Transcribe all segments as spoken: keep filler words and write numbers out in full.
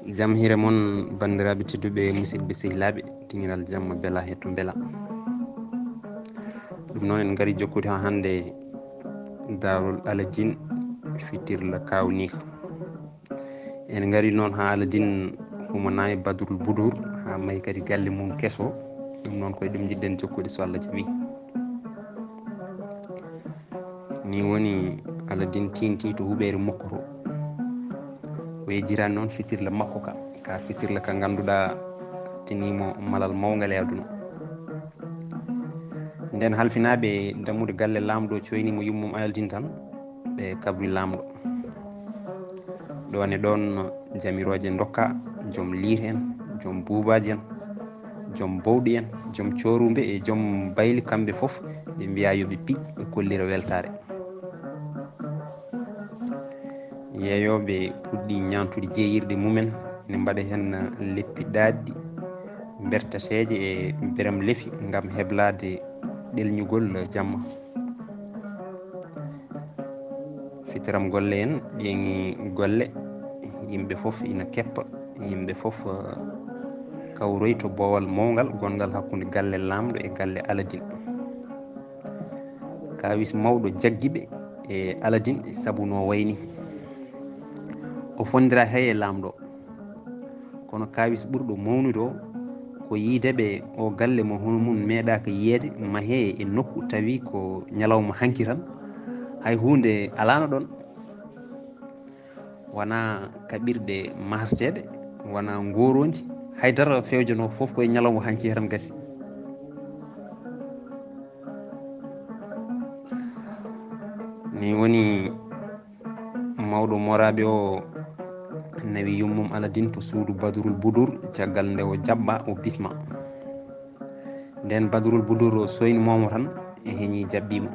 Jam hiire mon, banndiraaɓe tedduɓe, musidɓe sehilaaɓe, dingiral jamma bela hetto bela. Ɗum noon, en ngari jokkude haa hannde Daarul Aladin, fitirla kawniika. En ngari noon haa Aladin humanaay Badrul Budur, haa mahi kadi galle mum keso. Ɗum noon, ko e ɗum njiɗɗen jokkude, so Allah jaɓi. Ni woni Aladin tinti to huɓeere makko to. O yejjirani noon fitirla makko ka, ka fitirla ka ngannduɗaa tinimo malal mawngal e aduna. Nden halfinaaɓe dammude galle laamɗo coynimo yummum Aladin tan, ɓe kabri laamɗo. Ɗoon e ɗoon jamirooje ndokka, joom liir en, joom buubaaji en, joom bowɗi en, joom coorumbe e joom bayli, kamɓe fof ɓe mbiya yo ɓe piy, ɓe kollira weltaare. Yeeyooɓe puɗɗi ñaantude jeeyirɗe mumen, ene mbaɗa heen leppi ɗaatɗi, bertateeje e beram lefi ngam heblaade ɗelñugol jamma. Fitiram golle en, ƴeeŋi golle, yimɓe fof ina keppa, yimɓe fof, eh, kawroy to boowal mawngal gonngal hakkunde galle laamɗo e galle Aladin. Kaawis mawɗo jaggi ɓe e Aladin, sabu no wayni o fondira hay e laamɗo. Kono kaawis ɓurɗo mawnude o, ko yiyde ɓe o galle mo hono mum meeɗaaka yiyeede, mahee e nokku, tawi ko ñalawma hanki tan, hay huunde alaano ɗoon. Wonaa kaɓirɗe mahateeɗe, wonaa ngooroondi, hay dara fewjanoo, fof ko e ñalawma hanki tan gasi. Ni woni mawɗo moraaɓe o nawi yummum Aladin to suudu Badrul Budur, caggal nde o jaɓɓa, o bisma. Nden Badrul Budur o soynimoomo tan, e heñi jaɓɓiimo,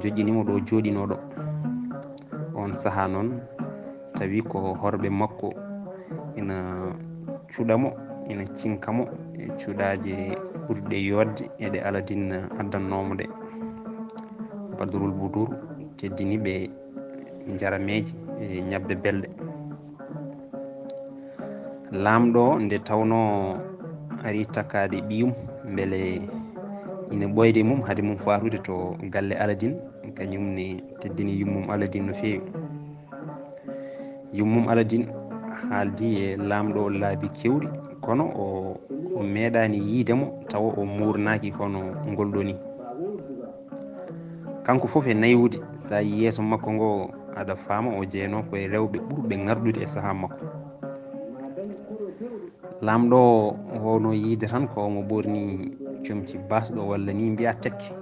joƴƴiniimo ɗo jooɗinooɗo. Oon sahaa noon, tawi ko horɓe makko ina cuɗa mo, ina cinka mo e cuɗaaje ɓurɗe yooɗde e ɗe Aladin addannoomo ɗe. Badrul Budur teddini ɓe njarameeje e ñabbe belɗe. Laamɗo nde tawnoo ari takkaade ɓiyum, mbele ina ɓooyde mum, hade mum faatude to galle Aladin, kañum ne teddini yummum Aladin no feewi. Yummum Aladin haaldi e laamɗo laabi keewɗi, kono o, o meeɗaani yiyde mo tawa o muurnaaki hono ngol ɗoo ni. Kanko fof e naywude, so a yii yeeso makko ngo, aɗa faama o jeyanoo ko e rewɓe ɓurɓe ŋarɗude e sahaa makko. Laamɗo o hono yiyde tan ko omo ɓorni comci baasɗo walla ni mbiya tekke.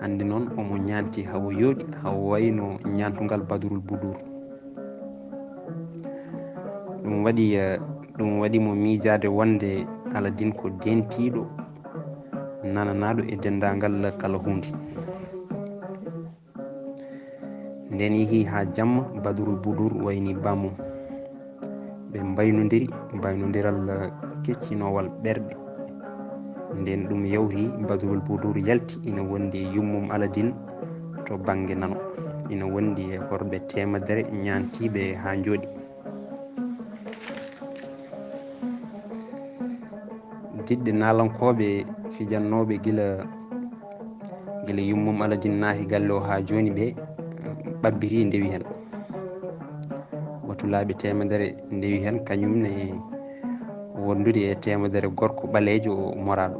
Hannde noon omo ñaanti hawo yooɗi, hawo wayno ñaantungal Badrul Budur. Ɗum waɗi, eh, ɗum waɗi mo miijaade wonde Aladin ko dentiiɗo, nananaaɗo e denndaangal kala huunde. Nden yehi haa jamma, Badrul Budur wayni bamum. Ɓe mbaynondiri, mbaynondiral keccinoowal ɓerɗe. Nden ɗum yawti, Badrul Budur yalti, ina wondi e yummum Aladin to bannge nano. Ina wondi e horɓe teemedere ñaantiiɓe haa njooɗi. Diɗɗe naalankooɓe fijannooɓe gila, gila yummum Aladin naati galle o haa jooni ɓe ɓabbiri ndewi heen. Watulaaɓe teemedere ndewi heen, kañum ne wondude e teemedere gorko ɓaleejo moraaɗo.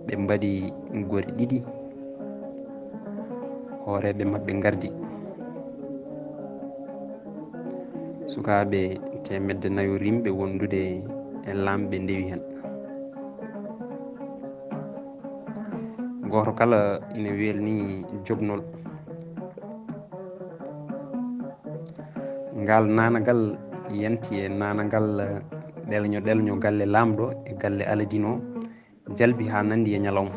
Ɓe mbaɗi gori ɗiɗi, hooreeɓe maɓɓe ngardi. Sukaaɓe teemedde nayo rimɓe wondude e laamɓe ndewi heen. Gooto kala ina welni joɓnol. Ngal naanagal yanti e naanagal ɗelño ɗelño galle laamɗo e galle Aladin o, jalbi haa nanndi e ñalawma.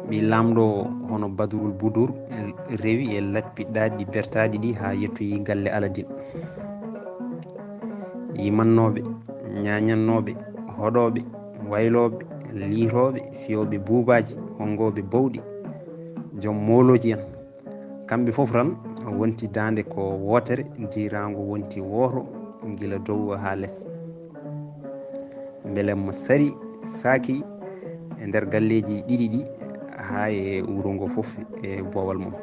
Ɓii laamɗo hono Badrul Budur rewi e lappi ɗaatɗi bertaaɗi ɗi haa yettoyi galle Aladin. Yimannooɓe, ñaañannooɓe, hoɗooɓe, waylooɓe, liirooɓe, fiyooɓe buubaaji, honngooɓe bowɗi, joom moolooji en, kamɓe fof tan wonti daande ko wootere, diiraango wonti wooto, gila dow haa les. Mbelamma sari saaki e nder galleeji ɗiɗi ɗi, haa e wuro ngo fof e boowal mum.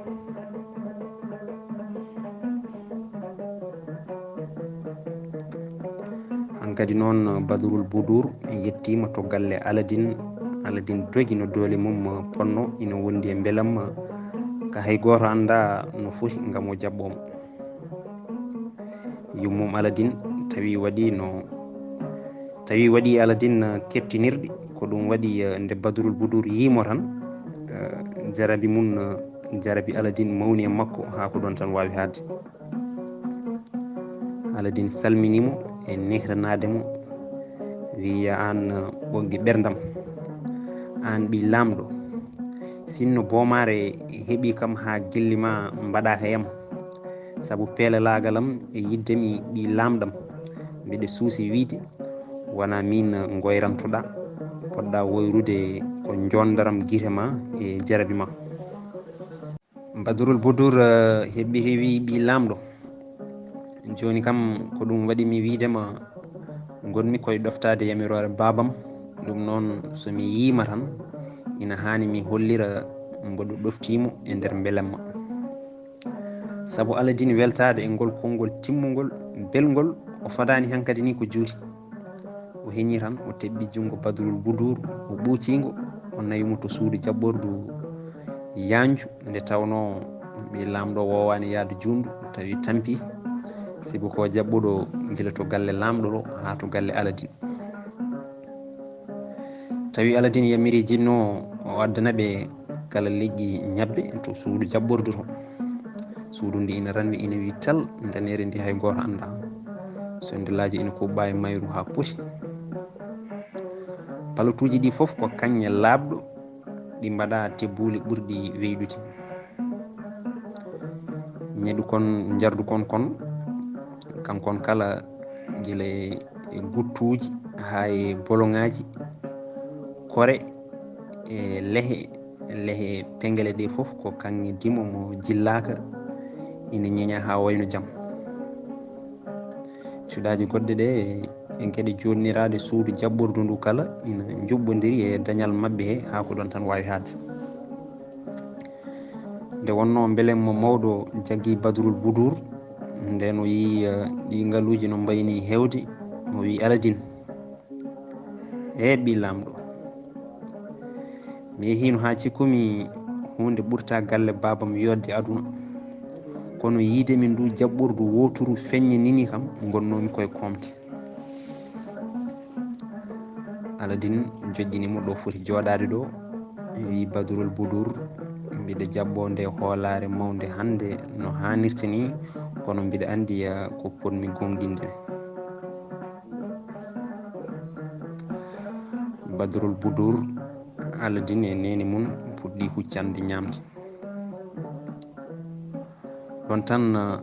Hankadi noon, Badrul Budur yettiima to galle Aladin. Aladin dogi no doole mum ponno, ina wondi e mbelamma ka hay gooto anndaa no foti ngam o jaɓɓoo mo. Yummum Aladin tawi waɗi no, tawi waɗi Aladin, eh, keptinirɗi. Ko ɗum waɗi, eh, nde Badrul Budur yii mo tan, eh, jarabi mum, eh, jarabi Aladin mawni e makko haa ko ɗoon tan waawi haaɗde. Aladin salmini mo e nehranaade mo, wi: "Yo aan, eh, ɓoggi ɓerndam, aan ɓii laamɗo, sinno boomaare heɓii kam haa gilli ma mbaɗaaka e am, sabu peelalaagal am e yiɗde mi ɓii laamɗam, mbiɗa suusi wiyde, wonaa miin ngoyrantoɗaa, poɗɗaa woyrude ko njoondaram gite ma e jarabi ma." Badrul Budur, eh, heɓɓiti wi: "Ɓii laamɗo, jooni kam ko ɗum waɗi mi wiyde ma, ngonmi koye ɗoftaade yamiroore baabam, ɗum noon so mi yii ma tan, ina haani mi hollira mboɗo ɗoftii mo e nder mbelamma. Sabu Aladin weltaade e ngol konngol timmungol, belngol, o fadaani hankadi ni ko juuti." O heñi tan, o teɓɓi junngo Badrul Budur, o ɓuuci ngo, o nawi mo to suudu jaɓɓordu yaanju, nde tawnoo ɓii laamɗo woowaani yahde juutndu, tawi tampi, sibu ko jaɓɓuɗo gila to galle laamɗo ɗo haa to galle Aladin. Tawi Aladin yamiri jinno o, o addana ɓe kala leƴƴi ñebbe to suudu jaɓɓordu to. Suudu ndi ina ranwi, ina wi tal, ndaneeri ndi hay gooto anndaa. Sondilaaji ina kuɓɓa e mayru haa poti. Palotuuji ɗi fof ko kaŋŋe laaɓɗo, ɗi mbaɗa tebbuuli ɓurɗi weyɗude. Ñeɗu kon, njardu kon kon, kankon kala gila e guttuuji haa e boloŋaaji, kore e lehe, lehe pengele ɗe fof ko kaŋŋe dimo mo jillaaka, ina ñeña haa wayno jam. Cuɗaaji goɗɗe ɗe e geɗe jooɗniraaɗe suudu jaɓɓordu ndu kala ina njuɓɓondiri e dañal maɓɓe he haa ko ɗoon tan waawi haaɗde. Nde wonnoo mbelamma mawɗo jaggi Badrul Budur, nden o yii, eh, ɗi ngaluuji no mbayni heewde, o wii Aladin: "Ee ɓii laamɗo, mi yehiino haa cikkumi huunde ɓurta galle baabam yooɗde aduna. Kono yiide mi ndu jaɓɓordu wooturu feññinini kam, ngonnoomi koye koomti." Aladin joƴƴini mo ɗo foti jooɗaade ɗo, wi: "Badrul Budur, mbiɗa jaɓɓoo nde hoolaare mawnde hannde no haanirta ni, kono mbiɗa anndi, eh, ko potmi goongɗinde." Badrul Budur, Aladin e neene mum puɗɗi huccande ñaamde. Ɗon tan, eh,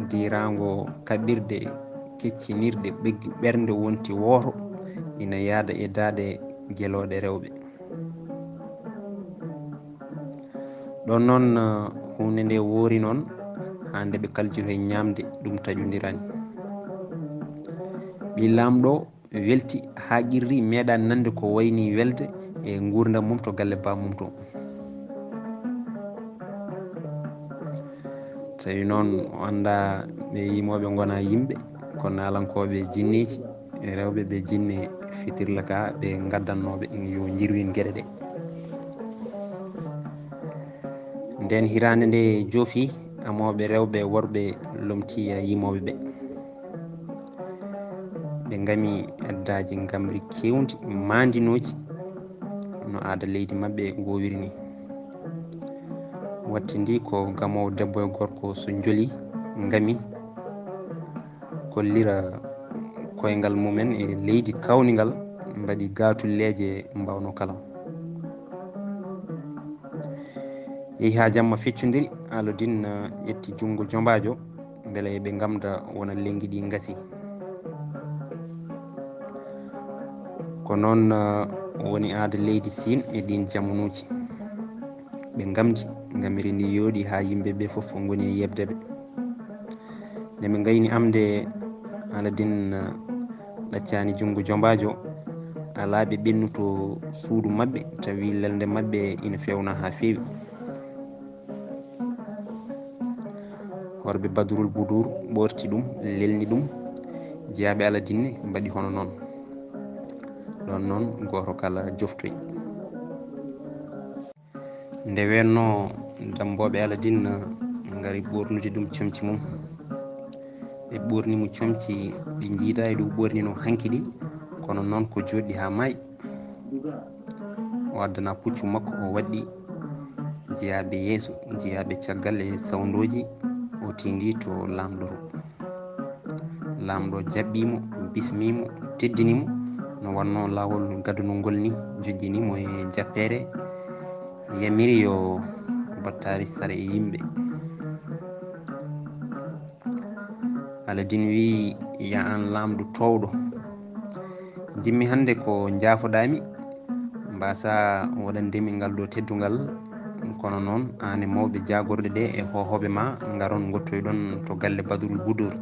diiraango kaɓirɗe keccinirɗe ɓeg-, ɓernde wonti wooto ina yaada e daaɗe gelooɗe rewɓe. Ɗon noon, eh, huunde nde woori noon haa nde ɓe kaljoto e ñaamde, ɗum taƴondirani. Ɓii laamɗo welti haa qirri, meeɗa nande ko wayni welde e nguurndam mum to galle bammum to. Tawi noon o annda ɓe yimooɓe ngona yimɓe, ko naalankooɓe jinneeji, e rewɓe ɓe jinne fitirla ka ɓe ngaddannooɓe yo njirwin geɗe ɗe. Nden hiraande nde joofi, amooɓe rewɓe e worɓe lomti yimooɓe ɓe. Ɓe ngami addaaji ngamri keewndi maandinooji no aada leydi maɓɓe woowiri ni. Wattindi ko gamoowo debbo e gorko so njoli ngami kollira koyngal mumen e leydi kawningal, mbaɗi gaatulleeje mbawno kala. Yehi haa jamma feccondiri, Alodin, eh, ƴetti junngo jombaajo, mbele eɓe ngamda wona lenngi ɗi ngasi. Ko noon, eh, woni aada leydi Siin e ɗiin jamanuuji. Ɓe ngamdi, ngamiri ndi yooɗi haa yimɓe ɓe fof ngoni e yeɓde ɓe. Nde ɓe ngayni am nde, Aladin ɗaccani junngo jombaajo, alaa ɓe ɓennu to suudu maɓɓe, tawi lelnde maɓɓe ina feewna haa feewi. Horɓe Badrul Budur ɓoorti ɗum, lelni ɗum, jeyaaɓe Aladin ne mbaɗi hono noon. Ɗoon noon gooto kala joftoyi. Nde weenno dammbooɓe Aladin ngari ɓoornude ɗum comci mum. Ɓe ɓoorni mo comci ɗi njiidaa e ɗum ɓoornino hanki ɗi, kono noon ko jooɗɗi haa maayi. O addana puccu makko, o waɗɗi jeyaaɓe yeeso, jeyaaɓe caggal e sawndooji, o tindi to laamɗo to. Laamɗo jaɓɓi mo, bismi mo, teddini mo, no wonno laawol gadunongol ni, jojjini mo e jappeere, yamiri yo battaari sara e yimɓe. Aladin wi'i, "Ya aan laamɗo toowɗo, njimmi hannde ko njaafoɗaami, mbaasa waɗandemi ngal ɗo teddungal, kono noon aan e mawɓe jaagorɗe ɗe e hoohooɓe ma ngaron ngottoyɗon to galle Badrul Budur."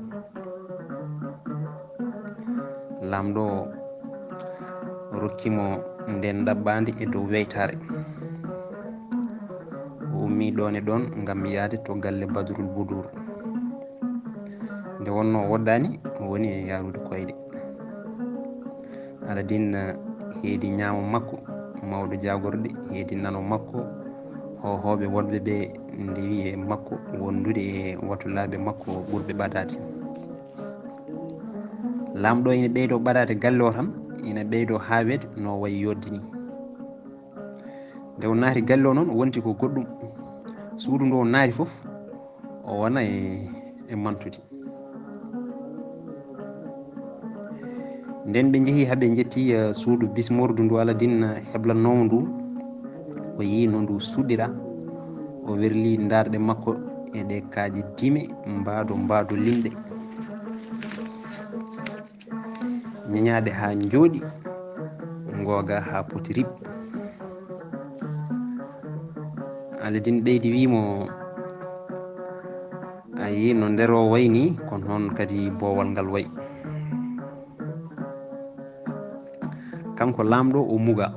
Laamɗo rokki mo ndeen ɗaɓɓaande e dow weytaare. O ummii ɗoon e ɗoon ngam yahde to galle Badrul Budur. Nde wonnoo o woɗɗaani, o woni e yahrude koyɗe. Aladin heedi ñaamo makko, mawɗo jaagorɗe, heedi nano makko, hoohooɓe woɗɓe ɓe ndewi e makko, wondude e watulaaɓe makko ɓurɓe ɓadaade. Laamɗo ina ɓeydoo ɓadaade galle o tan, ina ɓeydoo haaweede no wayi yooɗde ni. Nde o naati galle o noon, o wonti ko goɗɗum. Suudu ndu o naati fof, o wona e, e mantude. Nden ɓe njehi haa ɓe njetti, eh, suudu bismordu ndu Aladin, eh, heblannoomo ndu. O yii no ndu suɗɗira. O werli ndaarɗe makko e ɗe kaaƴe dime, mbaado, mbaado limɗe. Ñeñaaɗe haa njooɗi, ngooga haa poti rib. Aladin ɓeydi wii mo, "A yii no nder o wayi ni, ko noon kadi boowal ngal wayi." Kanko laamɗo o muga.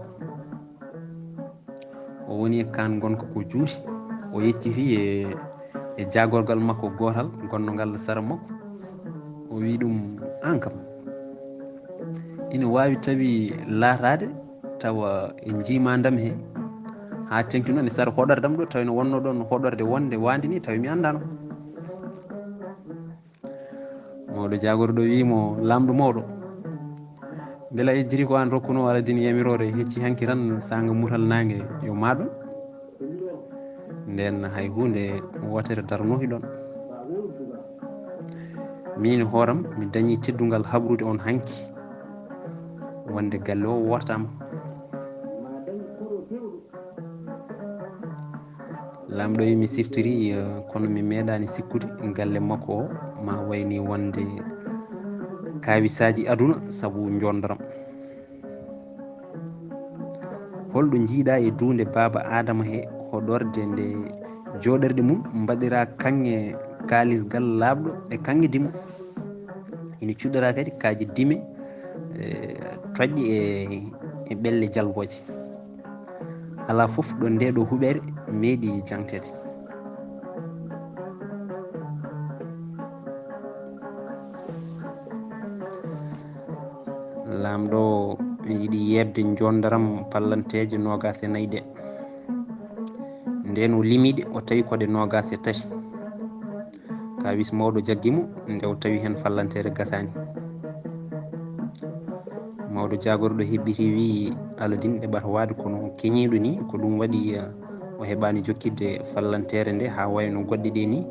O woni e kaan ngonka ko juuti. O yecciti e, e jaagorgal makko gootal, gonnongal sara makko. O wii ɗum, "Aan kam, ina waawi tawi laataade tawa en njiimaandam he, haa teŋti noon e sara hoɗorde am ɗo, tawi no wonno ɗoon hoɗorde wonde waande ni, tawi mi anndaano." Mawɗo jaagorɗo wii mo, "Laamɗo mawɗo, mbela yejjiri ko aan rokkunoo Aladin yamiroore hecci hanki tan saanga mutal naange yo maaɗo? Nden hay huunde wootere darnoohi ɗoon. Miin hooram mi dañi teddungal habrude on hanki, wonde galle o wortaama." Laamɗo wi, "Mi siftori, eh, kono mi meeɗaani sikkude galle makko o ma wayni wonde kaawisaaji aduna sabu njondoram." Holɗo njiiɗaa e duunde baaba Aadama he hoɗorde nde jooɗorɗe mum mbaɗiraa kaŋŋe kaalisgal laaɓɗo e kaŋŋe dimo? Ina cuɗoraa kadi kaaƴe dime, eh, toƴƴe e, e ɓelle jalbooje. Alaa fof ɗo ndee ɗoo huɓeere meeɗi jaŋteede. Laamɗo yiɗi yeeɓde njoondaram pallanteeje noogaas e nayi ɗe. Ndeen o limiɗe, o tawi ko ɗe noogaas e tati. Kaawis mawɗo jaggi mo, nde o tawi heen fallanteere gasaani. Mawɗo jaagorɗo heɓɓiti, wiyi, "Aladin ɗeɓata waade kono keñiiɗo ni, ko ɗum waɗi, eh, o heɓaani jokkitde fallanteere nde haa wayno goɗɗe ɗe ni.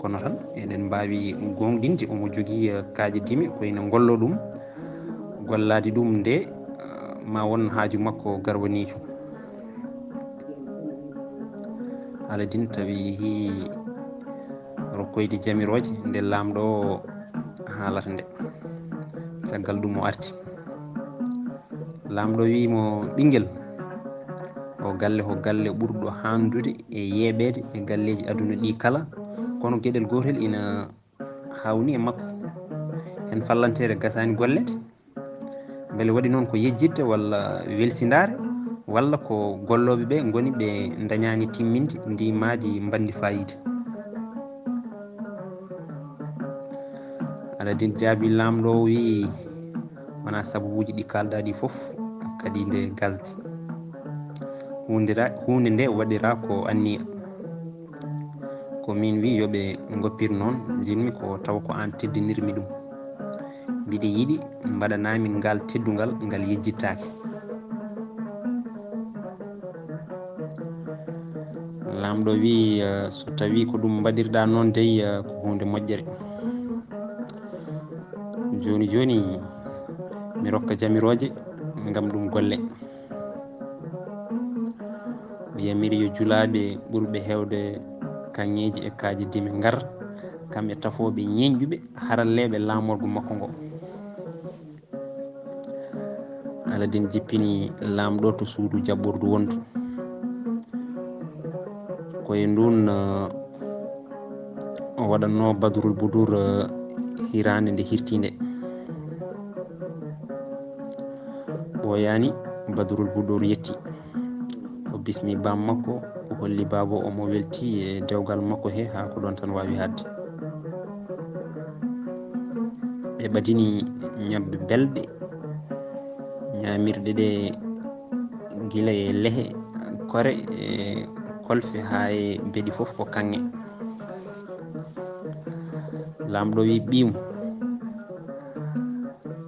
Kono tan eɗen mbaawi goongɗinde omo jogii, eh, kaaƴe dime, ko ina ngollo ɗum. Gollaade ɗum nde, eh, ma won haaju makko garwaniijo." Aladin tawi yehii rokkoyde jamirooje nde laamɗo o haalata nde. Caggal ɗum o arti. Laamɗo wiyi mo, "Ɓinngel, o galle ko galle ɓurɗo haandude e yeeɓeede e galleeji aduna ɗi kala, kono geɗel gootel ina hawni e makko. Heen fallanteere gasaani gollede. Mbele waɗi noon ko yejjitde walla welsindaare, walla ko gollooɓe ɓe ngoni ɓe ndañaani timminde ndi maadi mbandi faayiida? Aladin jaabi laamɗo o wiyi, wonaa sababuuji ɗi kaalɗaa ɗi fof kadi nde gasdi. Huundira-, huunde nde waɗiraa ko anniya. Ko miin wi yo ɓe ngoppir noon, njiɗmi ko tawa ko aan teddinirmi ɗum. Mbiɗa yiɗi mbaɗanaa min ngaal teddungal ngal yejjittaake. Laamɗo wi, eh, so tawi ko ɗum mbaɗirɗaa noon dey, eh, ko huunde moƴƴere. Jooni jooni, mi rokka jamirooje ngam ɗum golle. O yamiri yo julaaɓe ɓurɓe heewde kaŋŋeeji e kaaƴe dime ngar, kam e tafooɓe ñeeñƴuɓe haralleeɓe laamorgo makko ngo. Aladin jippini laamɗo to suudu jaɓɓordu wondu. Ko e ndun, eh, o waɗatnoo Badrul Budur, eh, hiraande nde hirtii nde. Ɓooyaani, Badrul Budur yetti. O bismi baam makko, o holli baaba o mo welti e dewgal makko he, haa ko ɗoon tan waawi haaɗde. Ɓe ɓadini ñebbe belɗe, ñaamirɗe ɗe gila e lehe, kore, e kolfe haa e beɗi fof ko kaŋŋe. Laamɗo wi ɓiyum,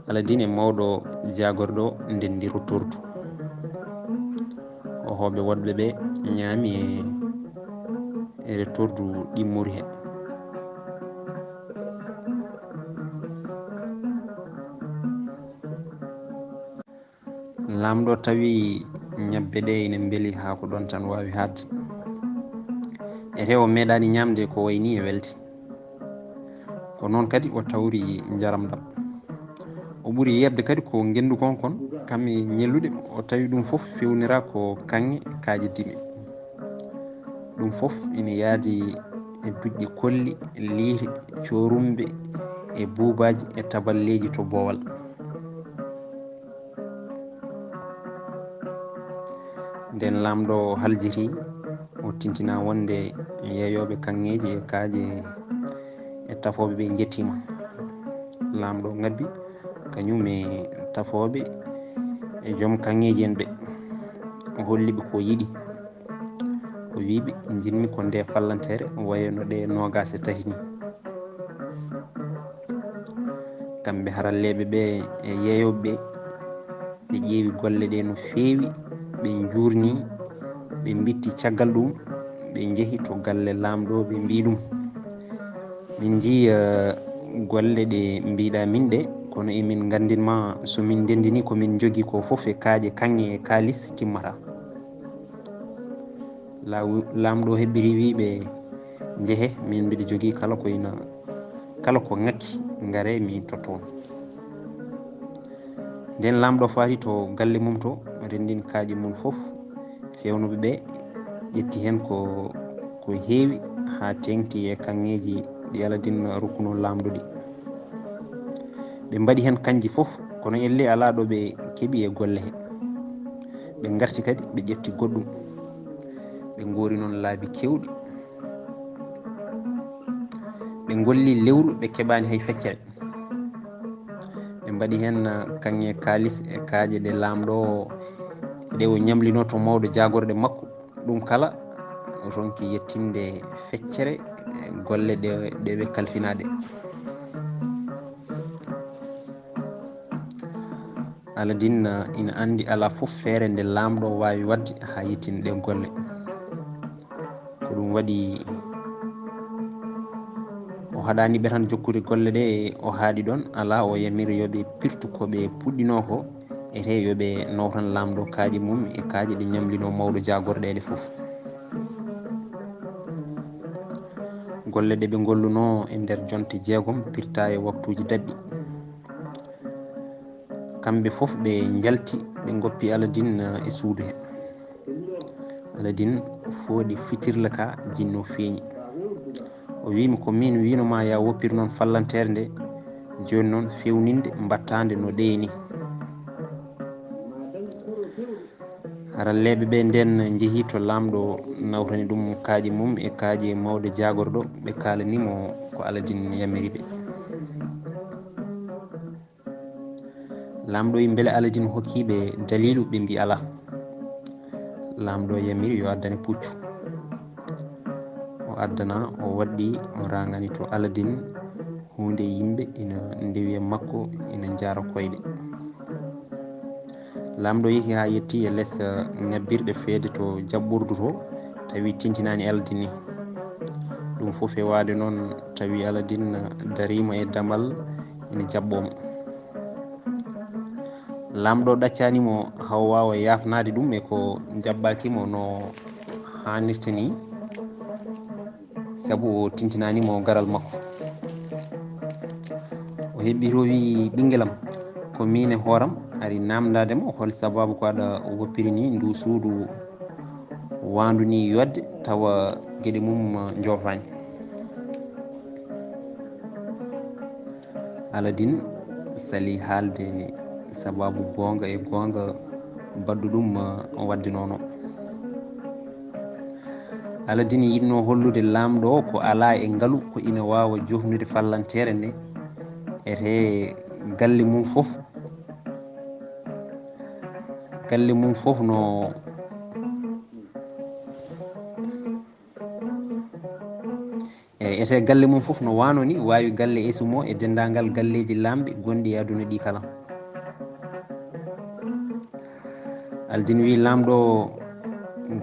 Aladin e mawɗo jaagorɗe o ndenndi rottordu. O hooɓe woɗɓe ɓe ñaami e, e rottordu ɗimmori he. Laamɗo tawi ñebbe ɗe ina mbeli haa ko ɗoon tan waawi haaɗde. Ete o meeɗaani ñaamde ko wayi nii e welte. Ko noon kadi o tawri njaram ɗam. O ɓuri yeeɓde kadi ko ngenndu kon kon, kam e ñellude, o tawi ɗum fof fewnira ko kaŋŋe e kaaƴe dime. Ɗum fof ina yaadi e duƴƴe kolli, liire, coorumbe e buubaaji e taballeeji to boowal. Nden laamɗo haljiti, o tintina wonde yeeyooɓe kaŋŋeeji e kaaƴe e tafooɓe ɓe njettiima. Laamɗo ngabbi kañum e tafooɓe e joom kaŋŋeeji en ɓe. O holli ɓe ko yiɗi. O wi'i ɓe, njiɗmi ko nde fallanteere wayno ɗe noogaas e tati ni. Kamɓe haralleeɓe ɓe e yeeyooɓe ɓe, ɓe ƴeewi golle ɗe no feewi, ɓe njuurni, ɓe mbitti caggal ɗum, ɓe njehi to galle laamɗo, ɓe mbi'i ɗum, min njii, eh, golle ɗe mbiɗa min ɗe, kono emin nganndin ma so min ndenndini ko min njogii ko fof e kaaƴe kaŋŋe e kaalis timmata. Laaw-, laamɗo hebbiri wi'i ɓe, njehe, min mbiɗa jogii kala ko ina, kala ko ŋakki, ngare mi totta on. Nden laamɗo faati to galle mum to, renndin kaaƴe mum fof, feewnuɓe ɓe ƴetti heen ko, ko heewi haa teeŋti e kaŋŋeeji ɗi Aladin rokkunoo laamɗo ɗi. Ɓe mbaɗi heen kañji fof, kono ellee alaa ɗo ɓe keɓi e golle he. Ɓe ngarti kadi, ɓe ƴetti goɗɗum. Ɓe ngoori noon laabi keewɗi. Ɓe ngolli lewru, ɓe keɓaani hay feccere. Ɓe mbaɗi heen, ah, kaŋŋe kaalis e kaaƴe ɗe laamɗo o, ɗe o ñamlinoo to mawɗo jaagorɗe makko. Ɗum kala ronki yettinde feccere, eh, golle ɗe, ɗe ɓe kalfinaa ɗe. Aladin, eh, ina anndi alaa fof feere nde laamɗo waawi waɗde haa yettina ɗe golle. Ko ɗum waɗi o haɗaani ɓe tan jokkude golle ɗe, o haaɗi ɗoon, alaa, o yamiri yo ɓe pirtu ko ɓe puɗɗinoo ko, ete yo ɓe nawtan laamɗo kaaƴe mum e kaaƴe ɗe ñamlinoo mawɗo jaagorɗe ɗe fof. Golle ɗe ɓe ngollunoo e nder jonte jeegom pirta e waktuuji daɓɓi. Kamɓe fof ɓe njalti, ɓe ngoppi Aladin, eh, e suudu he. Aladin fooɗi fitirla ka jinno feeñi. O wiimi, "Ko min wiino ma ya woppir noon fallanteere nde, jooni noon fewninde mbattaande no ɗeeni." Haralleeɓe ɓe nden njehi to laamɗo, nawtani ɗum kaaƴe mum e kaaƴe mawɗo jaagorɗo, ɓe kaalani mo ko Aladin yamiri ɓe. Laamɗo wi, "Mbele Aladin hokki ɓe daliilu?" Ɓe mbi, "Alaa." Laamɗo yamiri yo addane puccu. O addana, o waɗɗi, o raŋani to Aladin huunde, yimɓe ina ndewi e makko, ina njaara koyɗe. Laamɗo yehi haa yetti e les, eh, ŋabbirɗe feede to jaɓɓordu to, tawi tintinaani Aladin ni. Ɗum fof e waade noon, tawi Aladin dariima e damal ina jaɓɓoo mo. Laamɗo ɗaccani mo haa o waawa yaafnaade ɗum e ko jaɓɓaaki mo no haanirta ni, sabu o tintinaani mo garal makko. O heɓɓi to, o wi, "Ɓinngel am, ko miin e hooram ari naamndaade mo hol sabaabu ko aɗa woppiri ni ndu suudu waandu ni yodde tawa geɗe mum njoofaani." Aladin sali haalde sabaabu goonga e goonga baɗɗo ɗum, uh, waɗde noon o. Aladin yiɗno hollude laamɗo o ko alaa e ngalu ko ina waawa jofnude fallanteere nde, ete galle mum fof, galle mum fof no, e, ete galle mum fof no waano ni, waawi galle Esumo e denndaangal galleeji laamɓe gonɗi e aduna ɗi kala. Aladin wi, "Laamɗo,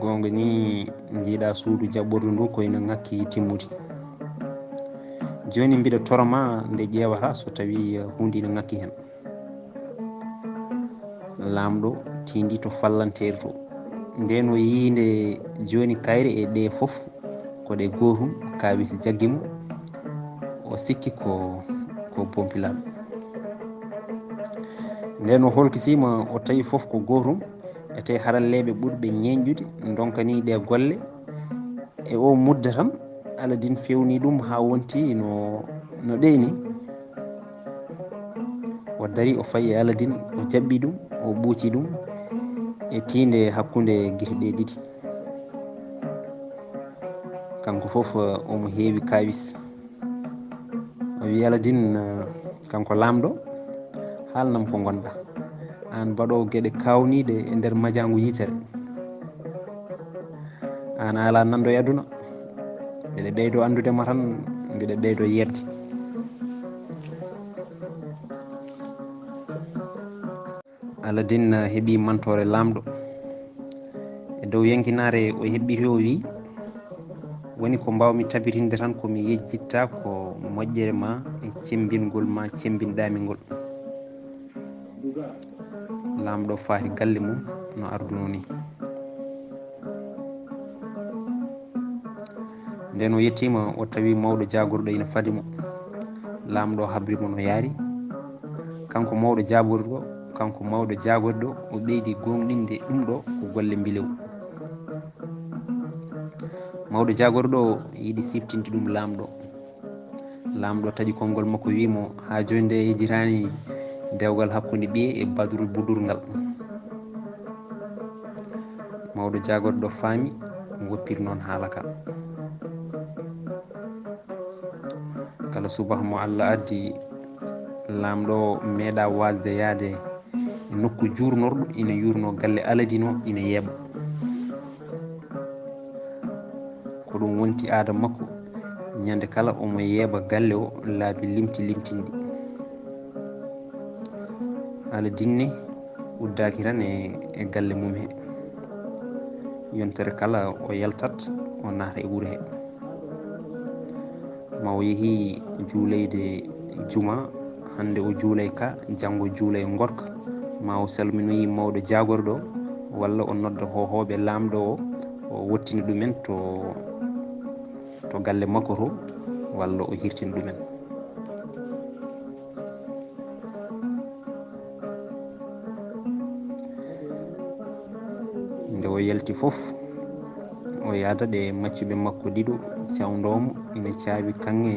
goonga ni, njiiɗa suudu jaɓɓordu ndu ko ina ŋakki timmude. Jooni mbiɗa toro ma nde ƴeewata so tawi huunde ina ŋakki heen." Laamɗo tiindi to fallanteeri to. Ndeen o yii nde jooni kayre e ɗe fof ko ɗe gootum, kaawis jaggi mo, o sikki ko, ko pompilaaɗo. Ndeen o holkitiima, o tawi fof ko gootum, ete haralleeɓe ɓurɓe ñeeñƴude ndonkanii ɗe golle. E o mudda tan, Aladin fewni ɗum haa wonti no, no ɗeeni. O dari, o fayi e Aladin, o jaɓɓi ɗum, o ɓuuci ɗum e tiinde hakkunde gite ɗe ɗiɗi. Kanko fof, omo heewi kaawis. O wi Aladin, eh, kanko laamɗo, "Haalnam ko ngonɗa. Aan baɗoowo geɗe kaawniiɗe e nder majaangu yitere. Aan a alaa nanndo e aduna. Mbiɗa ɓeydo anndude ma tan, mbiɗa ɓeydo yeeɓde." Aladin heɓi mantoore laamɗo. E dow yankinaare o heɓɓiti, o wi, "Woni ko mbaawmi tabitinde tan ko mi yejjitta ko moƴƴere ma e cembingol ma cembinɗaami ngol." Laamɗo faati galle mum no arduno ni. Nden o yettiima, o tawi mawɗo jaagorɗo ina fadi mo. Laamɗo habri mo no yaari. Kanko mawɗo jaagorɗo, kanko mawɗo jaagorɗo, o ɓeydi gooŋɗinde ɗum ɗo ko golle mbilew. Mawɗo jaagorɗo o yiɗi siftinde ɗum laamɗo. Laamɗo taƴi konngol makko, wi mo, "Haa jooni de yejjitaani dewgal hakkunde ɓiye e baduru budurgal." Mawɗo jaagorɗo faami, woppiri noon haala ka. Kala subaka mo Allah addi, laamɗo o meeɗa waasde yahde e nokku juurnorɗo, ina yuurnoo galle Aladin o, ina yeeɓa. Ko ɗum wonti aada makko, ñande kala omo yeeɓa galle o laabi limti limtinɗi. Aladin ne uddaaki tan e, e galle mum he. Yontere kala o yaltat, o naata e wuro he. Ma o yehi juuleyde juma, hannde o juulay ka, janngo juulay ngorka. Ma o salminoyi mawɗo jaagorɗo, walla o nodda hohooɓe laamɗo o, o wottina ɗumen to, to galle makko to, walla o hirtina ɗumen. Nde o yalti fof, O yaada ɗe maccuɓe makko ɗiɗo cawndoo mo, ina caawi kaŋŋe,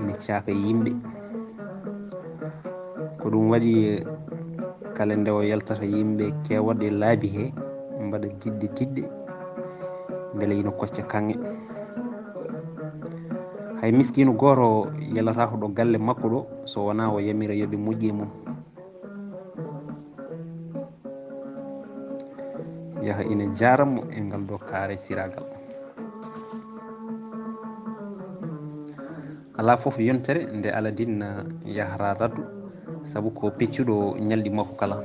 ina caaka yimɓe. Ko ɗum waɗi kala nde o yaltata yimɓe keewat e laabi he, mbaɗa diɗɗe diɗɗe, mbele ina kocca kaŋŋe. Hay miskiino gooto yalataako ɗo galle makko ɗo, so wonaa o yamira yo ɓe moƴƴu e mum. Yaha ina jaara mo e ngal ɗo kaare siraagal. Alaa fof yontere nde Aladin yahata raddu, sabu ko peccuɗo ñalɗi makko kala.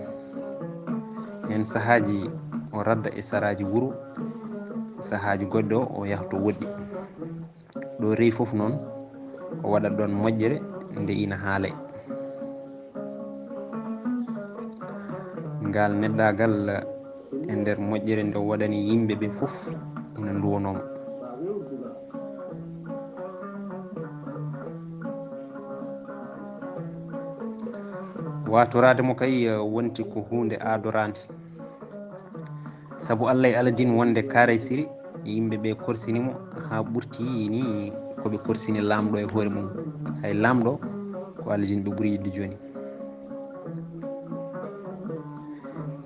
Heen sahaaji o radda e saraaji wuro, sahaaji goɗɗo o yaha to woɗɗi. Ɗo rewi fof noon, o waɗat ɗoon moƴƴere nde ina haalay. Ngal neɗɗaagal e nder moƴƴere nde o waɗani yimɓe ɓe fof ina nduwonoo mo. Waatoraade mo kay, eh, wonti ko huunde aadoraande. Sabu Allah e Aladin wonde Kaaray Siri, yimɓe ɓe korsini mo haa ɓurti ni ko ɓe korsini Laamɗo e hoore mum. Hay Laamɗo ko Aladin ɓe ɓuri yiɗde jooni.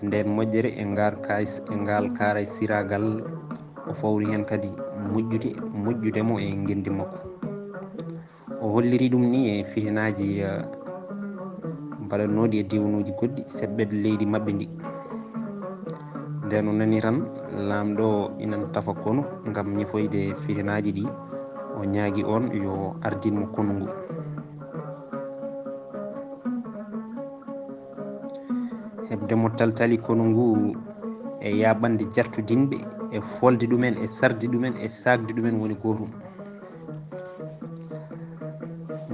Nden moƴƴere e ngal kaay-, e ngal Kaaray Siraagal, o fawri heen kadi moƴƴude, moƴƴude mo e ngenndi makko. O holliri ɗum ni e fitinaaji, eh, mbaɗatnooɗi e diiwanuuji goɗɗi seɓɓeɗe leydi maɓɓe ndi. Nden o nani tan Laamɗo ina tafa konu ngam ñifoyde fitinaaji ɗi, o ñaagi oon yo ardin mo konu ngu. Heɓde mo taltali konu ngu e yaaɓande jartudinɓe e folde ɗumen e sarde ɗumen e saakde ɗumen woni gootum.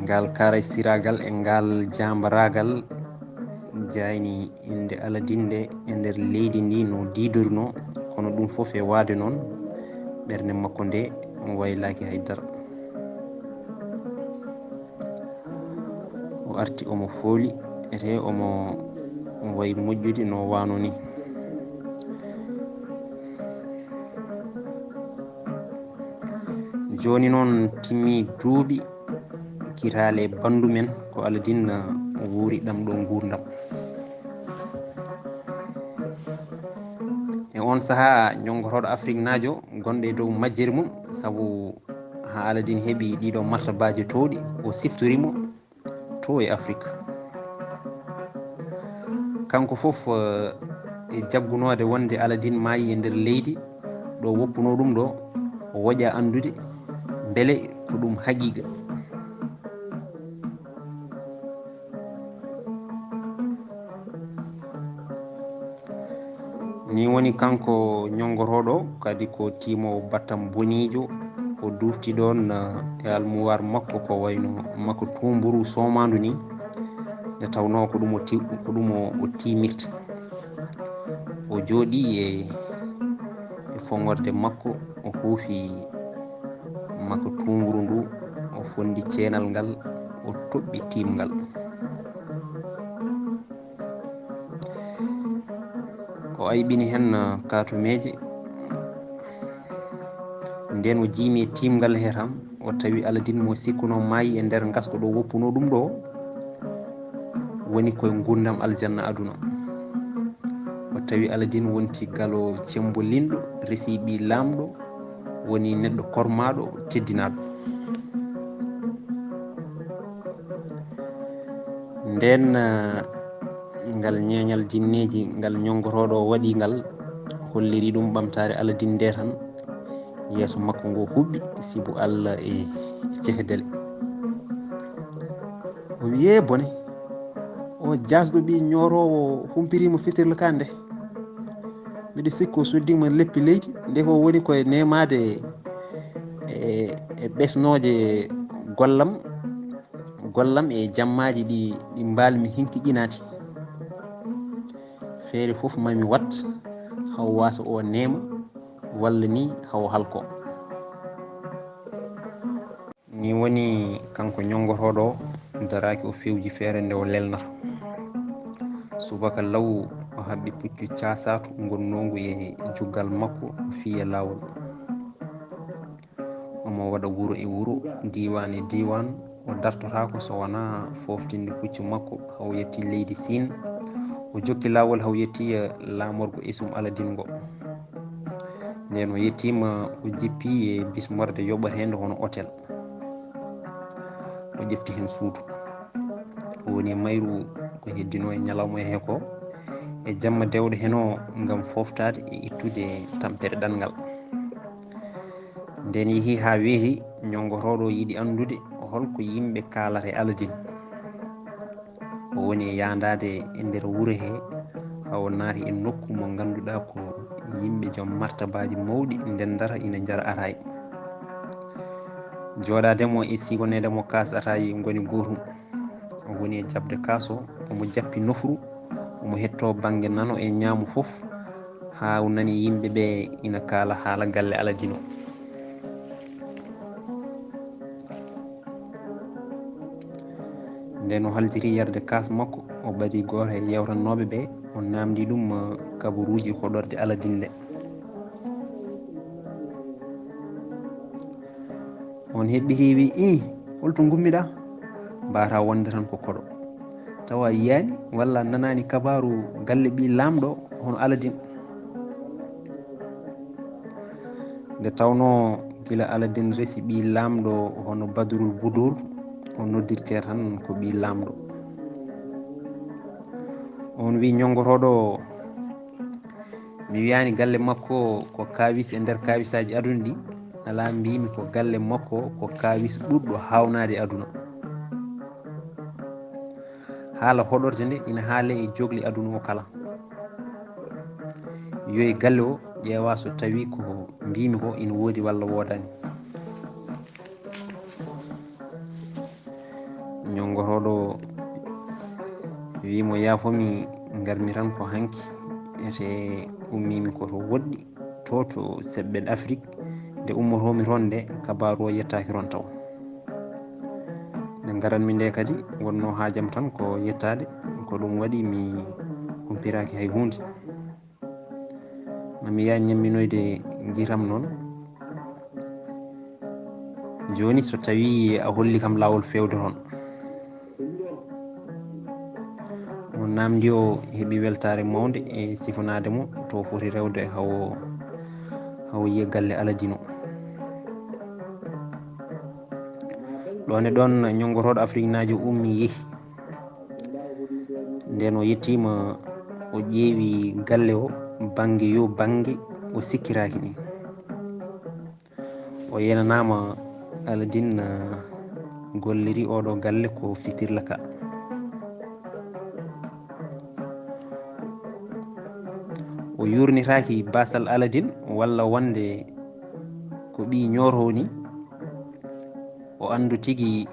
Ngal Kaaray Siraagal e ngal jaambaraagal jayni innde Aladin nde e nder leydi ndi no diidorunoo, kono ɗum fof e waade noon, ɓernde makko nde waylaaki hay dara. O arti omo fooli, ete omo wayi moƴƴude no waano ni. Jooni noon timmi duuɓi kitaale banndu men ko Aladin wuuri ɗam ɗo nguurndam. E oon sahaa, ñonngotooɗo Afriknaajo gonɗo e dow majjere mum, sabu haa Aladin heɓi ɗiɗo martabaaji toowɗi, o siftori mo to e Afrik. Kanko fof, eh, e jaggunoode wonde Aladin maayi e nder leydi ɗo woppunoo ɗum ɗo, o woƴa anndude mbele ko ɗum haqiiqa. Ni woni kanko ñonngotooɗo kadi ko tiimoowo battam boniijo, o duufti ɗoon, eh, e almuwaar makko ko wayno makko tuumburu soomaandu ni, nde tawnoo ko ɗum o ti-, ko ɗum o, o tiimirta. O jooɗii e, e foŋorde makko, o huufi makko tuumburu ndu, o fonndi ceenal ngal, o toɓɓi tiimngal. O ayɓini heen, uh, kaatumeeje. Nden o jiimi e tiimngal he tan, o tawi Aladin mo sikkunoo maayi e nder ngasko ɗo woppunoo ɗum ɗo, woni koye nguurndam aljanna aduna. O tawi Aladin wonti galo cemmbolinɗo, resi ɓii Laamɗo, woni neɗɗo kormaaɗo, teddinaaɗo. Nden, eh, ngal ñeeñal jinneeji, ngal ñonngotooɗo o waɗi ngal, holliri ɗum ɓamtaare Aladin nde tan, yeeso makko ngo huɓɓi, sibu Allah e cehdele. O wiyi, "Ee bone, o jaasɗo ɓii ñooroowo humpiriima fitirla ka nde. Miɗo sikki o suddiima leppi leydi, nde ko woni koye nemaade e, e ɓesnooje gollam, gollam e jammaaji ɗi, ɗi mbaalmi hinki ƴinaade. Feere fof mami wat, haw waasa o neema, walla ni haw halko." Ni woni kanko ñonngotooɗo o daraaki, o fewji feere nde o lelnata. Subaka law o haɓɓi puccu caasaatu ngonnoongu e juggal makko, o fiyi e laawol. Mo waɗa wuro e wuro, diiwaan e diiwaan, o dartotaako so wonaa fooftinde puccu makko, haa o yetti leydi Siin. O jokki laawol haa o yetti, eh, laamorgo esum Aladin ngo. Nden o yettiima, o jippi e bismorde yoɓoteende hono otel. O ƴefti heen suudu. O woni e mayru ko heddinoo e ñalawma he ko, e jamma dewɗo heen o ngam fooftaade e ittude tampere ɗanngal. Nden yehi haa weeti, ñonngotooɗo yiɗi anndude hol ko yimɓe kaalata e Aladin. O woni e yaandaade e nder wuro he, haa o naati e nokku mo ngannduɗaa ko yimɓe joom martabaaji mawɗi ndendata ina njara ataay. Jooɗaade mo e sigoneede mo kaas ataay ngoni gootum. O woni e jaɓde kaas o, omo jappi nofru, omo hettoo bannge nano e ñaamo fof, haa o nani yimɓe ɓe ina kaala haala galle Aladin o. Nden o haltiti yarde kaas makko, o ɓadi gooto e yewtannooɓe ɓe, o naamndii ɗum, eh, kabaruuji hoɗorde Aladin nde. On heɓɓitii wi, "Ii, holto ngummiɗaa?" Mbaawataa wonde tan ko koɗo. Tawa a yiyaani walla a nanaani kabaaru galle ɓii laamɗo hono Aladin. Nde tawnoo gila Aladin resi ɓii laamɗo hono Badrul Budur, o noddirtee tan ko ɓii laamɗo. On wi ñonngotooɗo, mi wiyaani galle makko ko kaawis e nder kaawisaaji aduna ɗi, alaa, mbiimi ko galle makko ko kaawis ɓurɗo haawnaade aduna. Haala hoɗorde nde ina haalee e jogli aduna o kala. Yo e galle o ƴeewa so tawii ko mbiimi ko ina woodi walla woodaani. Ñonngotooɗo wi mo, "Yaafo mi, ngarmi tan ko hanki, ete ummiimi ko to woɗɗi, to, to seɓɓe Afrik. Nde ummotoomi toon nde, kabaaru o yettaaki toon taw. Nde ngaranmi nde kadi, wonnoo haajam tan ko yettaade, ko ɗum waɗi mi humpitaaki hay huunde. Mami yaha ñamminoyde ngiram noon. Jooni so tawii a holli kam laawol feewde toon." O naamndi, o heɓi weltaare mawnde e sifanaade mo to foti rewde haa o, haa o yiya galle Aladin o. Ɗoon e ɗoon, ñonngotooɗo Afriknaajo ummi, yehi. Nden o yettiima, o ƴeewi galle o bannge yo bannge, o sikkiraaki ni. O yenanaama Aladin, eh, golliri oɗo galle ko fitirla ka. O yurnitaaki baasal Aladin walla wonde ko ɓii ñootoo ni. O anndu tigi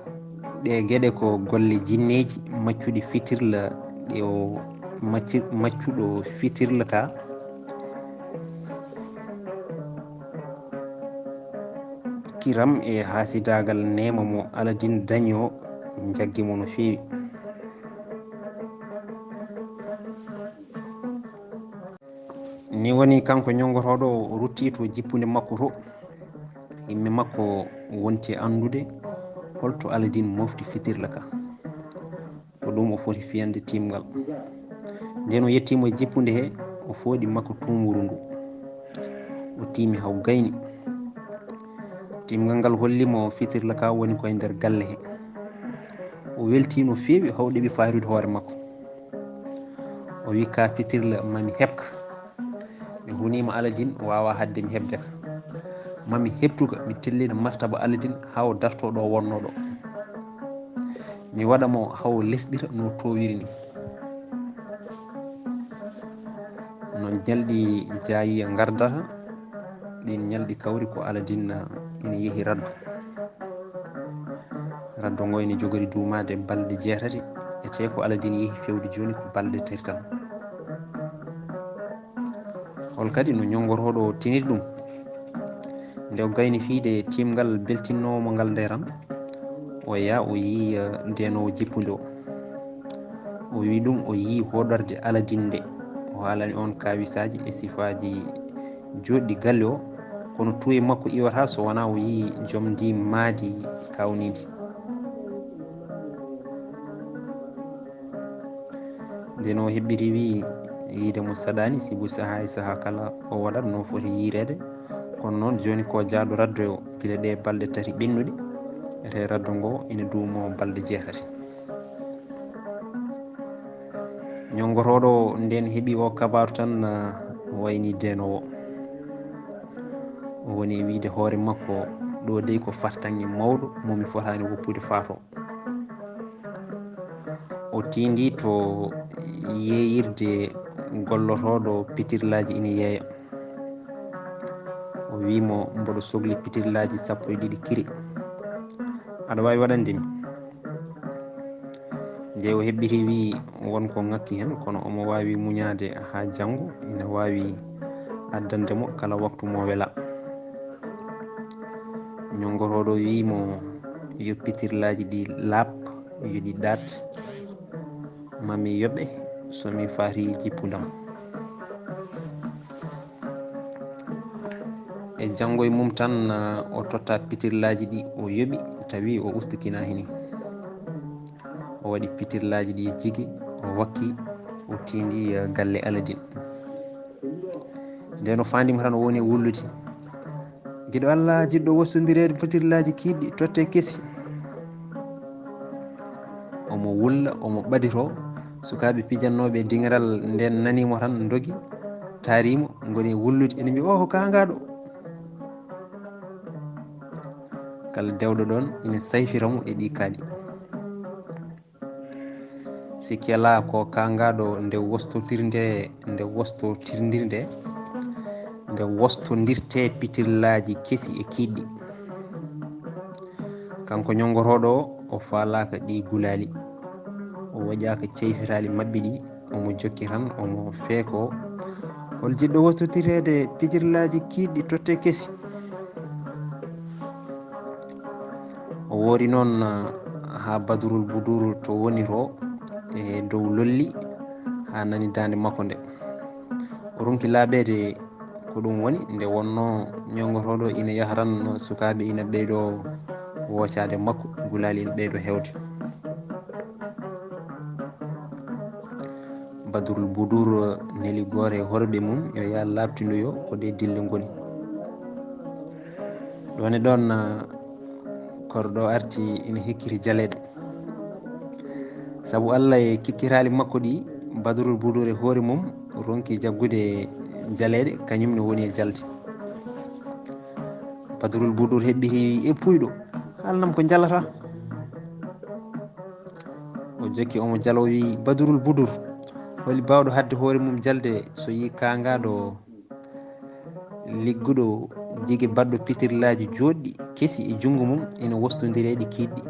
ɗee geɗe ko golle jinneeji maccuɗi fitirla, ɗe o macci-, maccuɗo fitirla ka. Kiram e haasidaagal neema mo Aladin dañi o njaggi mo no feewi. Ni woni kanko ñonngotooɗo o rutti to jippunde makko to. Himme makko wonti e anndude holto Aladin mofti fitirla ka. Ko ɗum o foti fiyande tiimgal. Nden o yettiimo e jippunde he, o fooɗi makko tuumuru ndu. O tiimi haw gayni. Tiimgal ngal holli mo fitirla ka woni koye nder galle he. O weltii no feewi, haw ɗeɓi fayrude hoore makko. O wi, "Ka fitirla mami heɓka. Mi huniima Aladin, waawa haɗde mi heɓde ka. Mami heɓtu ka, mi tellina martaba Aladin haa o dartoo ɗo wonnoo ɗo. Mi waɗa mo haa o lesɗira no toowiri ni." No ñalɗi jaayiya ngardata, ɗin ñalɗi kawri ko Aladin ina yehi raddu. Raddo ngo ina jogori duumaade balɗe jeetati, etee ko Aladin yehi feewde jooni ko balɗe tati tan. Hol kadi no ñonngotooɗo tiniri ɗum? Nde o gayni fiyde tiimgal beltinnoowo mo ngal nde tan, o yaha o yii, eh, ndeenoowo jippunde o. O wi ɗum o yii hoɗorde Aladin nde. O haalani on kaawisaaji e sifaaji jooɗɗi galle o. Kono tuuye makko iwata so wonaa o yii joom ndii maadi kaawnidi. Nden o hebbiti wi'i yiide mo saɗaani, sibu sahaa e sahaa kala o waɗat no foti yiireede. Kono noon jooni ko jaado raddo o gila ɗee balɗe tati ɓennuɗe, ete raddo ngo ina duumo balɗe jeetati. Ñonngotooɗo nden heɓi o kabaaru tan, ah, wayni deenoowo. O woni e wiide hoore makko, ɗo dey ko fartaŋŋe mawɗo mo mi fotaani woppude faato. O tiindii to yeeyirde gollotooɗo pitirlaaji ina yeeya. O wi'i mo, "Mboɗo sokli pitirlaaji sappo e ɗiɗi kiri. Aɗa waawi waɗande mi?" Nde o hebbiti wi'i won ko ŋakki heen, kono omo waawi muñaade haa janngo, ina waawi addande mo kala waktu mo wela. Ñonngotooɗo wi'i mo, "Yo pitirlaaji ɗi laaɓ, yo ɗi ɗaat. Ma mi yoɓe so mi faati jippundam." E janngo e mum tan, o totta pitirlaaji ɗi, o yoɓi, tawi o ustikina hini. O waɗi pitirlaaji ɗi e jigi, o wakki, o tiindi, eh, galle Aladin. Nden o faandima tan o woni e wullude. "Giɗo Allah, jiɗɗo wostondireede pitirlaaji kiiɗɗi, totte kesi." Omo wulla, omo ɓaditoo. Sukaaɓe pijannooɓe e diŋiral nden nanii mo tan ndogi, taarii mo, ngoni e wullude, ene mbiya, "Oo, ko kaangaaɗo." Kala dewɗo ɗoon ina sayfira mo e ɗii kaaɗi. Sikki alaa ko kaangaaɗo nde wostotirnde, nde wostotirnde, nde wostondirtee pitirlaaji kesi e kiiɗɗi. Kanko ñonngotooɗo o, o faalaaka ɗii gulaali, o woƴaaka ceyfitaali maɓɓe ɗi, omo jokki tan, omo feeko, "Hol jiɗɗo wostotireede pitirlaaji kiiɗɗi totte kesi?" O woori noon, ah, haa Badrul Budur to woni to e dow lolli haa nani daande makko nde. O ronki laaɓeede ko ɗum woni, nde wonnoo ñonngotooɗo ina yaha tan, sukaaɓe ina ɓeydoo woocaade makko, gulaali ina ɓeydoo heewde. Badrul Budur neli gooto e horɓe mum, yo yaha laaɓtindoyo ko ɗe dille ngoni. Ɗoon e ɗoon, ah, korɗo arti ina hikkiti jaleeɗe. Sabu Allah e kikkitaali makko ɗi, Badrul Budur e hoore mum ronki jaggude jaleeɗe, kañum ne woni e jalde. Badrul Budur hebbiti, "E puyɗo, haalnam ko jalata." O jokki omo jalo, o wi'i, "Badrul Budur, holi baawɗo haɗde hoore mum jalde so yii kaangaaɗo ligguɗo jige baɗɗo pitirlaaji jooɗɗi kesi e junngo mum ina wostondiri e ɗi kiiɗɗi?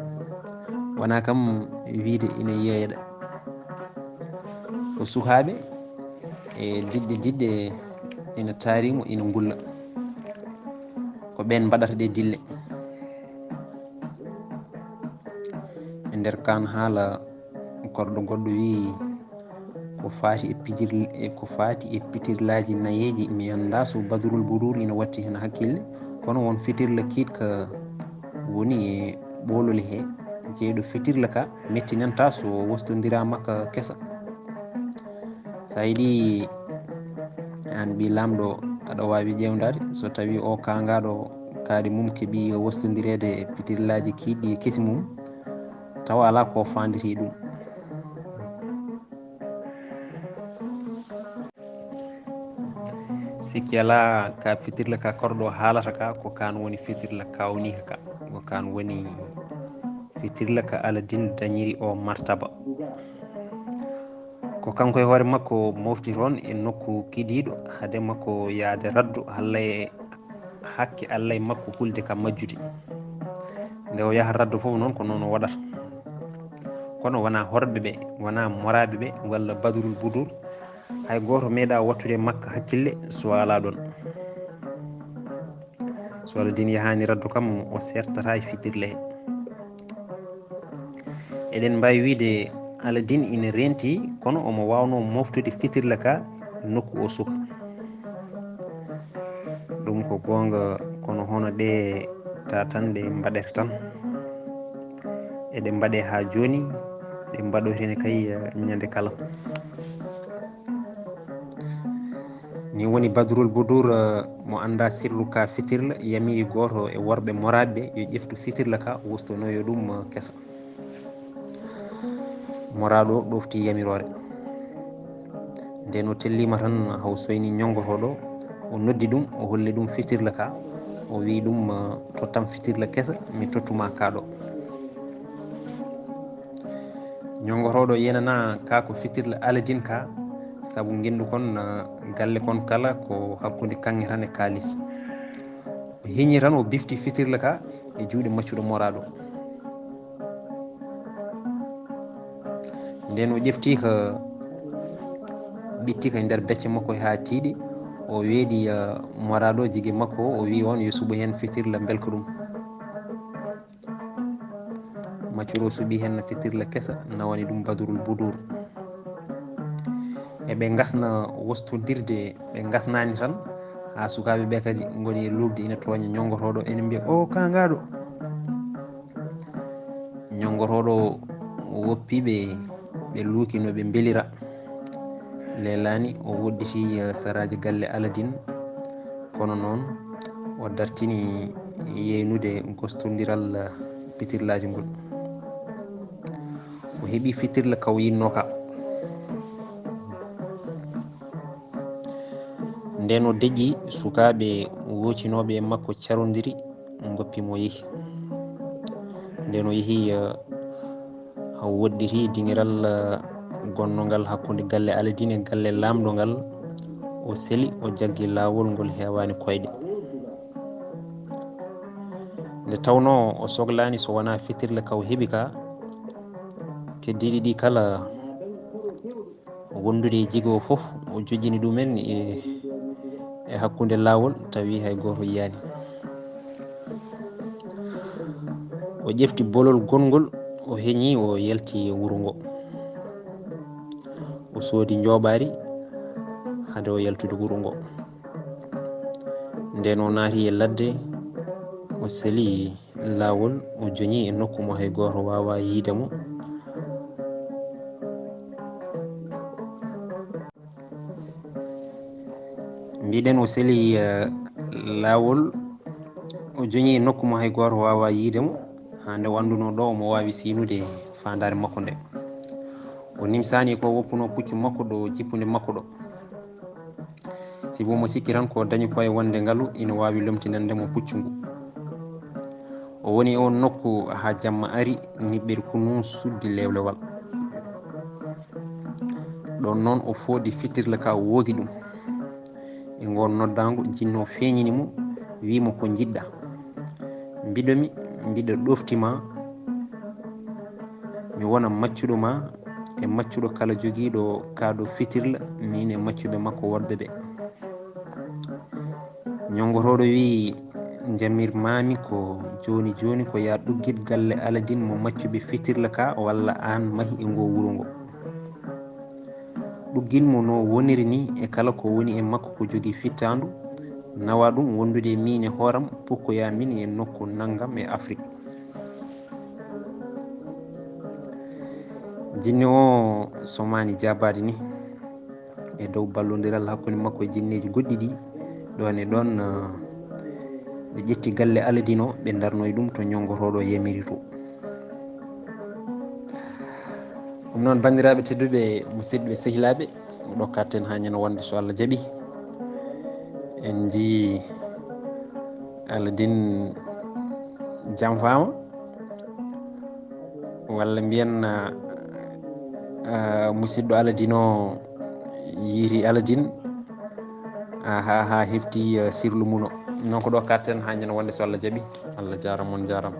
Wonaa kam wiide ina yeeyeɗa." Ko sukaaɓe e diɗɗe diɗɗe ina taari mo, ina ngulla. Ko ɓeen mbaɗata ɗe dille. E nder kaan haala, korɗo goɗɗo wi'i, "Ko faati e pijir-, e ko faati e pitirlaaji nayeeji, mi anndaa so Badrul Budur ina watti heen hakkille, kono won fitirla kiiɗka woni e ɓoolol he, jeyɗo fitirla ka mettinanta so wostondiraama ka kesa." So a yiɗi, aan ɓii laamɗo, aɗa waawi ƴeewdaade so tawii o kaangaaɗo kaaɗi mum keɓii wostondireede e pitirlaaji kiiɗɗi e kesi mum, tawa alaa ko faanditii ɗum. Sikki alaa, ka fitirla ka korɗo haalata ka, ko kaan woni fitirla kawniika ka, ko kaan woni fitirla ka Aladin dañiri o martaba. Ko kanko e hoore makko mofti toon e nokku kidiiɗo, hade makko yahde raddo, halla e hakke Alla e makko hulde ka majjude. Nde o yaha raddo fof noon ko noon o waɗata. Kono wonaa horɓe ɓe, wonaa moraaɓe ɓe, walla Badrul Budur, hay gooto meeɗaa wattude e makka hakkille so alaa ɗoon. So Aladin yahaani raddo kam, o sertataa e fitirle he. Eɗen mbaawi wiyde Aladin ina reentii, kono omo waawnoo moftude fitirle ka e nokku o suka. Ɗum ko Goonga, kono hono ɗe tatanɗe mbaɗata tan? Eɗe mbaɗe haa jooni, ɗe mbaɗoyta ne kay, eh, ñande kala. Ni woni Badrul Budur, eh, mo annda sirru ka fitirla, yamiri gooto e worɓe moraaɓe ɓe yo ƴeftu fitirla ka, wostonoyo ɗum, eh, kesa. Moraaɗo ɗofti yamiroore. Nden o tellima tan, haw soyni ñonngotooɗo, o noddi ɗum, o holli ɗum fitirla ka, o wi'i ɗum, eh, "Tottam fitirla kesa, mi tottuma ka ɗo." Ñonngotooɗo yenana ka ko fitirla Aladin ka, sabu ngenndu kon, eh, galle kon kala ko hakkunde kaŋŋe tan e kaalis. O heñi tan, o bifti fitirla ka e juuɗe maccuɗo moraaɗo. Nden o ƴefti ka, ɓitti ka nder becce makko haa tiiɗi, o weeɗi, eh, moraaɗo jige makko, o wi'i on yo suɓo heen fitirla mbelka ɗum. Maccuɗo suɓi heen fitirla kesa, nawani ɗum Badrul Budur. E ɓe ngasna wostondirde, ɓe ngasnani tan, haa sukaaɓe ɓe kadi ngoni e luukde ina tooña ñonngotooɗo, ene mbiya, "O kaangaaɗo." Ñonngotooɗo woppi ɓe, ɓe luuki no ɓe mbelira. Leelaani o woɗɗiti, eh, saraaji galle Aladin, kono noon o dartini yeynude gostondiral, eh, fitirlaaji ngol. O heɓi fitirla ka o yinnoo ka. Nden o deƴƴi, sukaaɓe woocinooɓe e makko carondiri, ngoppi mo yehi. Nden o yehi, eh, o woɗɗiti dingiral, eh, gonnongal hakkunde galle Aladin e galle laamɗo ngal. O seli, o jaggi laawol ngol heewaani koyɗe. Nde tawnoo o soglaani so wonaa fitirle ka o heɓi ka, keddiiɗi ɗi kala wondude e jigo fof, o joƴƴini ɗumen e, e hakkunde laawol, tawi hay gooto yiyaani. O ƴefti bolol gongol, o heñi, o yalti e wuro ngo. O soodi njooɓaari hade o yaltude wuro ngo. Nden o naati e ladde, o seli laawol, o joñi e nokku mo hay gooto waawaa yiide mo. Mbiɗen o seli, eh, laawol, o joñi e nokku mo hay gooto waawaa yiide mo, haa nde wandunoo ɗo omo waawi siynude faandaare makko nde. O nimsaani ko woppunoo puccu makko ɗo jippunde makko ɗo. Sibu omo sikki tan ko dañi ko e wonde ngalu ina waawi lomtinande mo puccu ngu. O woni e oon nokku haa jamma ari, niɓɓere kunu suddi lewlewal. Ɗoon noon o fooɗi fitirle ka, o woogi ɗum. E ngoon noddaango, jinne o feeñini mo, wi'i mo, "Ko njiɗɗa?" "Mbiɗo mi, mbiɗo ɗofti ma, mi wona maccuɗo ma, e maccuɗo kala jogiiɗo kaa ɗo fitirla, miin e maccuɓe makko woɗɓe ɓe." Ñonngotooɗo wi'i, "Njamirmaami ko jooni jooni ko yaa ɗuggit galle Aladin mo maccuɓe fitirla ka, walla aan mahi e ngoo wuro ngo." Ɗuggin mo no woniri ni e kala ko woni e makko ko jogii fittaandu, nawa ɗum wondude e miin e hooram, pukkoyaa min e nokku nanngam e Afrik. Jinne o somaani jaabaade ni e dow ballondiral hakkunde makko e jinneeji goɗɗi ɗi, ɗoon e ɗoon, eh, ɓe ƴetti galle Aladin o, ɓe ndarnoyi ɗum to ñonngotooɗo yamiri to. Ɗum noon, banndiraaɓe tedduɓe, musidɓe sehilaaɓe, ɗo katten haa ñande wonde so Allah jaɓi. En njii Aladin janfaama, walla mbiyen, ah, ah, musidɗo Aladin o yiiri Aladin, ah, haa, haa hefti, ah, sirlu mum o. Noon ko ɗo katten haa ñande wonde so Allah jaɓi. Allah jaaraama, on jaaraama.